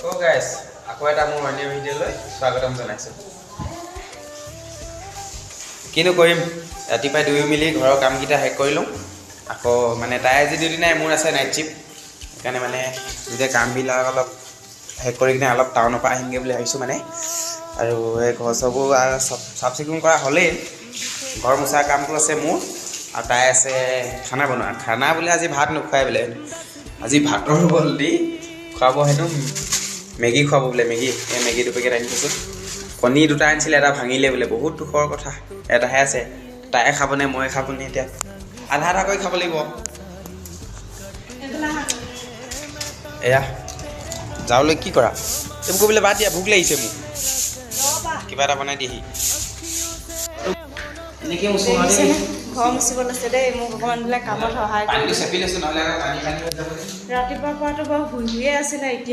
অ' গাইছ, আকৌ এটা মোৰ অন্য ভিডিঅ'লৈ স্বাগতম জনাইছোঁ। কিনো কৰিম, ৰাতিপুৱাই দুয়ো মিলি ঘৰৰ কামকেইটা শেষ কৰি লওঁ। আকৌ মানে তাই আজি ডিউটি নাই, মোৰ আছে নাইট শ্বিফ্ট। সেইকাৰণে মানে যেতিয়া কামবিলাক অলপ শেষ কৰি কিনে অলপ টাউনৰ পৰা আহিমগৈ বুলি ভাবিছোঁ মানে। আৰু এই ঘৰ চৰবোৰ চাফ চিকুণ কৰা হ'লেই, ঘৰ মোচা কামটো আছে মোৰ আৰু তাই আছে খানা বনোৱা। খানা বোলে আজি ভাত নোখোৱাই বোলে, আজি ভাতৰ বদলি খুৱাব হেনো মেগী খুৱাব বোলে। মেগী, এই মেগী দুপেকেট আনি থৈছোঁ। কণী দুটা আনিছিলে, এটা ভাঙিলে বোলে, বহুত দুখৰ কথা। এটাহে আছে, তাই খাবনে মই খাবনে, এতিয়া আধা আধা কৰি খাব লাগিব। এয়া যাবলৈ কি কৰা এইবোৰ কৰিবলৈ বাদ দিয়া, ভোক লাগিছে মোক, কিবা এটা বনাই দিয়েহি। এনেকৈ ঘৰ মুচিব লৈছে দেই, মোক অকণমান বোলে কামত সহায় কৰি। ৰাতিপুৱাৰ পৰাতো বাৰু শুই শুইয়ে আছিলে, এতিয়া